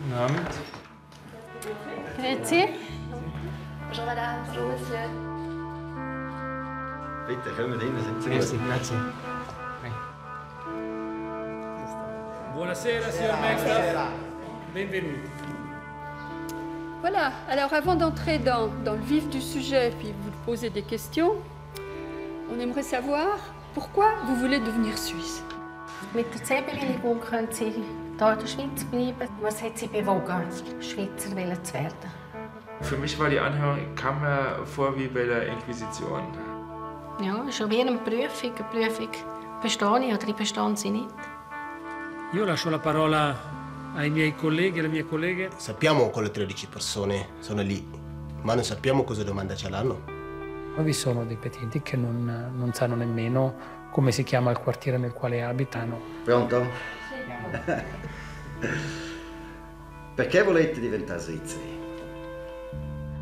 Guten Abend. Grüezi. Bonjour madame, bonjour monsieur. Bitte, kommen rein, sind Sie Merci, grazie. Buonasera signor Mexter. Benvenuto. Voilà, alors avant d'entrer dans, dans le vif du sujet, puis vous poser des questions, on aimerait savoir pourquoi vous voulez devenir Suisse. Mit der C-Bewilligung können Sie hier in der Schweiz bleiben. Was hat Sie bewogen, Schweizer zu werden? Für mich war die Anhörung, kam mir vor wie bei der Inquisition. Ja, ist ja wie eine Prüfung. Eine Prüfung bestehe ich oder ich bestehe sie nicht. Io lascio la parola ai miei colleghi e alle mie colleghe. Sappiamo quelle 13 persone sono lì, ma non sappiamo cosa domanda ce l'hanno. Vi sono dei petenti che non, non sanno nemmeno come si chiama il quartiere nel quale abitano. Pronto? Perché volete diventare svizzeri?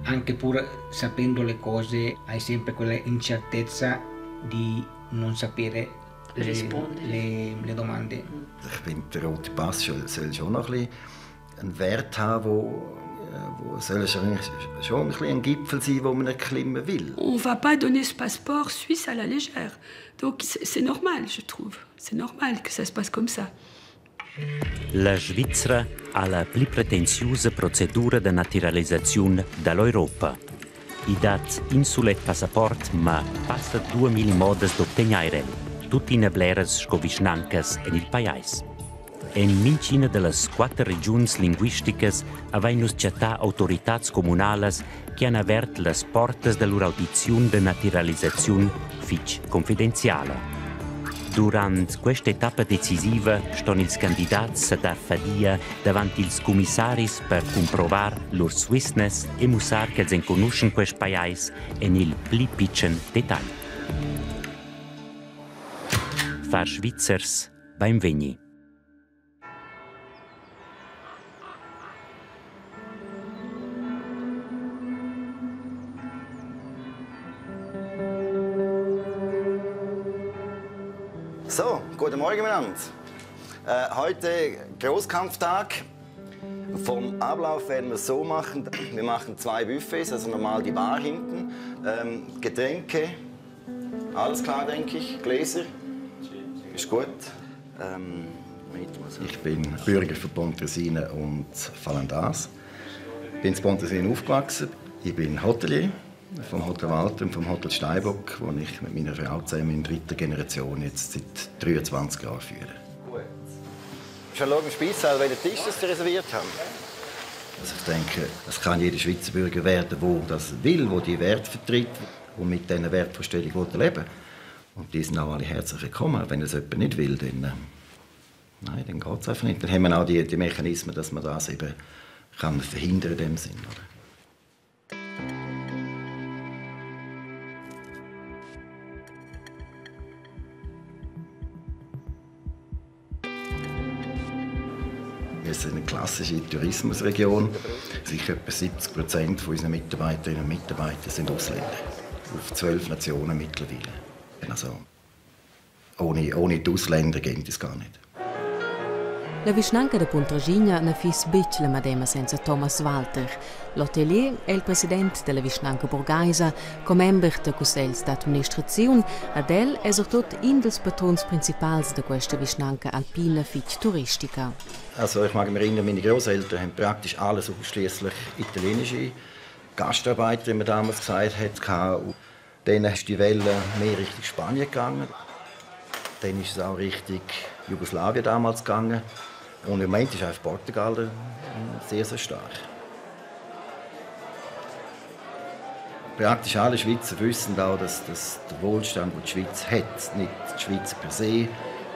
Anche pur sapendo le cose, hai sempre quella incertezza di non sapere le, Rispondere. le, le domande. Ich finde, der rote Pass soll schon noch ein bisschen einen Wert haben, wo, wo soll schon, schon ein bisschen ein Gipfel sein, wo man erklimmen will. On ne va pas donner ce passeport suisse à la légère. Donc c'est c'est normal, je trouve. C'est normal que ça se passe comme ça. La Svizra ha la pli pretensiusa procedura da natiralisaziun da l'Europa. I dat in sulet passaport, ma passa 2000 modas d'obtegnair el, tuttina bleras sco vischnancas en il pajais. En mintgina da las quatter regiuns linguisticas avain nus chattà autoritads communalas che han avert las portas da lur audiziun da natiralisaziun fitg confidenziala. Durant questa etappa decisiva ston ils candidats sa dar fadia davant ils commissaris per cumprovar lur Swissness e mussar ch'els enconuschan quest pajais en il pli pitschen detagl. Far Svizzers bainvegni. So, guten Morgen miteinander. Heute Großkampftag. Vom Ablauf werden wir es so machen. Wir machen zwei Buffets, also normal die Bar hinten. Getränke, alles klar, denke ich. Gläser, ist gut. Ich bin Bürger von Pontresina und Falandas. Ich bin in Pontresina aufgewachsen. Ich bin Hotelier vom Hotel Walter und vom Hotel Steinbock, wo ich mit meiner Frau zusammen in dritter Generation jetzt seit 23 Jahren führe. Gut. Schon schauen im Speissaal, welchen Tisch das Sie reserviert haben. Also ich denke, es kann jeder Schweizer Bürger werden, der das will, der die Werte vertritt und mit diesen Wertvorstellungen leben will. Und die sind auch alle herzlich willkommen. Wenn es jemand nicht will, dann, nein, dann geht es einfach nicht. Dann haben wir auch die Mechanismen, dass man das eben kann verhindern in dem Sinn. Oder? Wir sind eine klassische Tourismusregion. Sicher etwa 70% unserer Mitarbeiterinnen und Mitarbeiter sind Ausländer. Auf 12 Nationen mittlerweile. Also, ohne die Ausländer geht es gar nicht. La vischnanca da Puntraschigna na fiss betg la madema senza Thomas Walter. L'hotelier è il president della vischnanca burgaisa, commember da cussegls d'administraziun, ad el è surtut in dels patruns principals da questa vischnanca alpina fitg turistica. Also ich mag mich erinnern, meine Großeltern haben praktisch alles ausschließlich italienische Gastarbeiter, wie man damals gesagt hat. Dann ist die Welle mehr Richtung Spanien gegangen. Dann ist es auch Richtung Jugoslawien damals gegangen. Und im Moment ist einfach Portugal sehr, sehr stark. Praktisch alle Schweizer wissen auch, dass der Wohlstand, den die Schweiz hat, nicht die Schweiz per se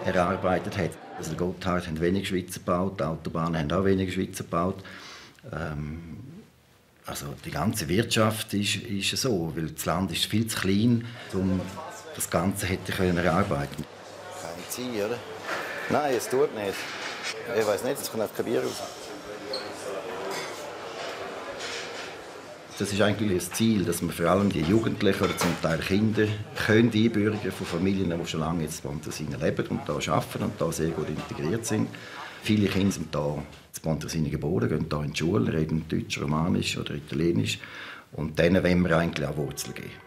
erarbeitet hat. Also der Gotthard haben wenig Schweizer gebaut, die Autobahnen haben auch wenig Schweizer gebaut. Also die ganze Wirtschaft ist so, weil das Land ist viel zu klein, um das Ganze hätte können erarbeiten. Kein Ziel, oder? Nein, es tut nicht. Ich weiß nicht, es kommt einfach kein Bier raus. Das ist eigentlich das Ziel, dass man vor allem die Jugendlichen oder zum Teil Kinder können einbürgern von Familien, die schon lange jetzt in Pontresina leben und hier arbeiten und hier sehr gut integriert sind, Viele Kinder sind hier in Pontresina geboren, gehen hier in die Schule, reden Deutsch, Romanisch oder Italienisch. Und denen wollen wir eigentlich auch Wurzeln geben.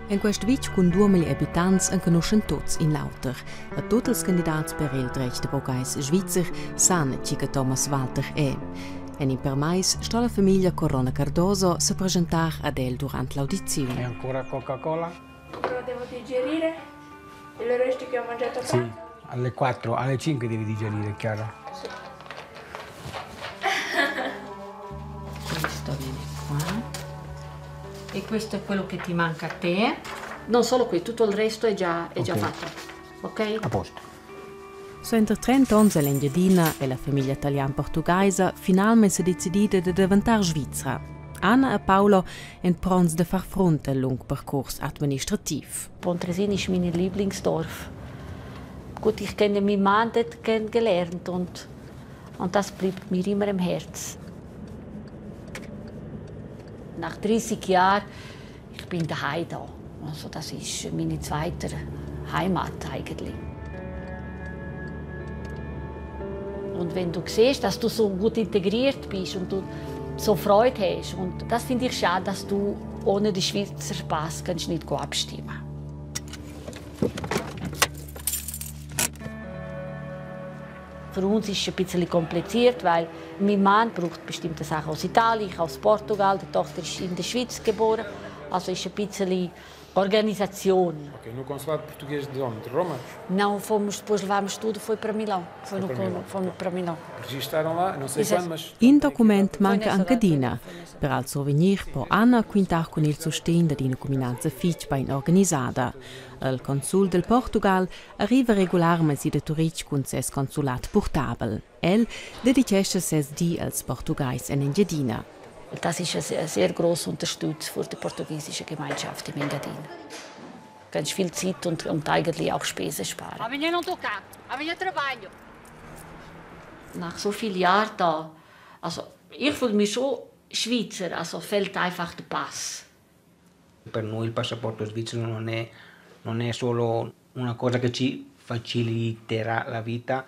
En quest vitg cun 2000 abitants enconuschan tuts in l'auter. A tuts ils candidats per il dretg da burgais svizzer san tgi che Thomas Walter è. En in permais sto la famiglia Corona Cardoso se presentar ad el durant l'audiziun. E ancora Coca-Cola? Lo devo digerire? Il resto che ho mangiato a Sì, alle 4, alle 5 devi digerire, Chiara. Sì. Questo viene qua. E questo è quello che ti manca a te. Non solo qui, tutto il resto è già, è già fatto. Ok? A posto. Suenter 30 onns ell'Engiadina è la famiglia talian-portugaisa finalmein sedecidida da daventar svizra. Anna e Paolo èn pronts da far frunt al lung percurs administrativ. Pontresina ist mein Lieblingsdorf. Gut, ich kenne meinen Mann dort kennengelernt und das bleibt mir immer im Herz. Nach 30 Jahren, ich bin daheim da. Also das ist meine zweite Heimat eigentlich. Und wenn du siehst, dass du so gut integriert bist und du so Freude hast, und das finde ich schade, dass du ohne den Schweizer Pass kannst nicht abstimmen. Für uns ist es ein bisschen kompliziert, weil mein Mann braucht bestimmte Sachen aus Italien, ich aus Portugal, die Tochter ist in der Schweiz geboren. Also ist ein bisschen Organisation. Ok, no consulado português de onde? De Roma? Não fomos, depois levámos tudo, foi para Milão. Foi, no, para Milão. Fomos para Milão. Registaram lá, não sei Exato. quando, mas In document manca anche adina. Per al survegnir po Anna quintar cun il sustegn dad ina cuminanza fitg bain organisada. Il consul del Portugal arriva regularmain si da Turitg cun ses consulat portabel. El dedichescha ses di als Portugais en Engiadina. Das ist eine sehr grosse Unterstützung für die portugiesische Gemeinschaft im Engadin. Du kannst viel Zeit und eigentlich auch Spesen sparen. Amanhã não estou cá. Amanhã trabalho. Nach so vielen Jahren da, also ich fühle mich schon Schweizer, also fehlt einfach der Pass. Per noi il passaporto svizzero non è solo una cosa che ci faciliterà la vita,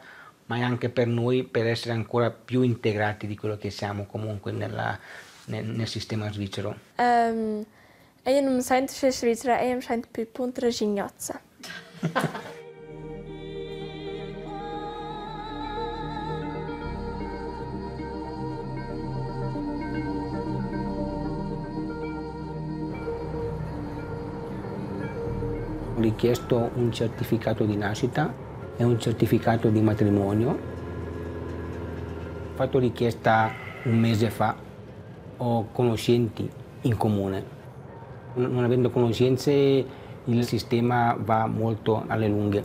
ma è anche per noi per essere ancora più integrati di quello che siamo comunque nel sistema svizzero. Eu nu m'saint uschè svizra, eu am saint plü puntragignozza. Ho richiesto un certificato di nascita e un certificato di matrimonio. Ho fatto richiesta un mese fa, ho conoscenti in comune. Non avendo conoscenze il sistema va molto alle lunghe.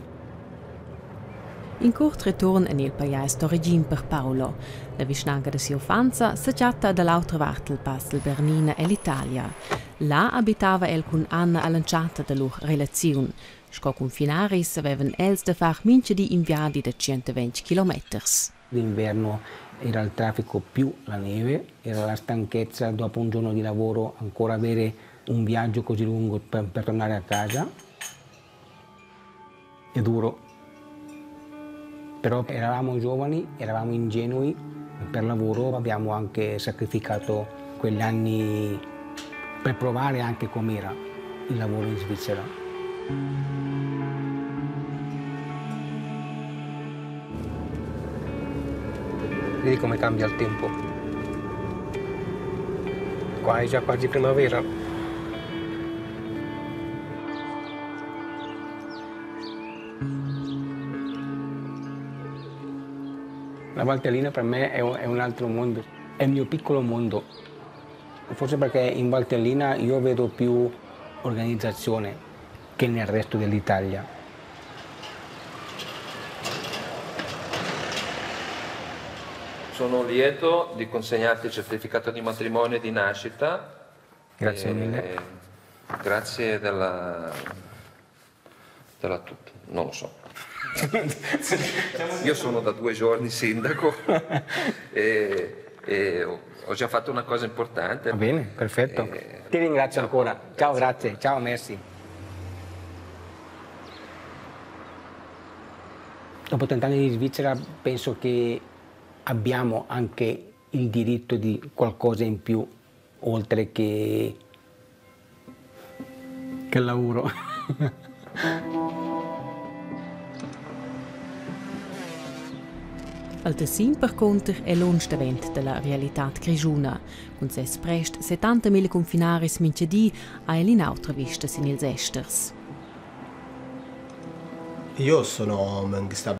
In curt return en il pajais d'origin per Paolo. La vischnanca da sia uffanza sa chatta da l'autra vart del Pass del Bernina e l'Italia. Là abitava el cun Anna all'entschatta da lur relaziun. Sco cunfinaris avevan els da far mintga di in viadi da 120 kilometers. D'inverno era il traffico più la neve, era la stanchezza dopo un giorno di lavoro ancora avere un viaggio così lungo per tornare a casa. È duro. Però eravamo giovani, eravamo ingenui, per lavoro abbiamo anche sacrificato quegli anni per provare anche com'era il lavoro in Svizzera. Vedi come cambia il tempo. Qua è già quasi primavera. La Valtellina per me è un altro mondo, è il mio piccolo mondo. Forse perché in Valtellina io vedo più organizzazione che nel resto dell'Italia. Sono lieto di consegnarti il certificato di matrimonio e di nascita. Grazie mille. Grazie della tutto, non lo so. Io sono da 2 giorni sindaco e ho già fatto una cosa importante. Va bene, perfetto. Ti ringrazio ancora. Ciao, grazie. Ciao, merci. Dopo 30 anni di Svizzera penso che abbiamo anche il diritto di qualcosa in più, oltre che il lavoro. Al Tessin percunter è lunsch davent da la realitad grischuna. Cun ses prest 70.000 cunfinaris mintga di ha el in'autra vista sin ils esters. Io sono che sta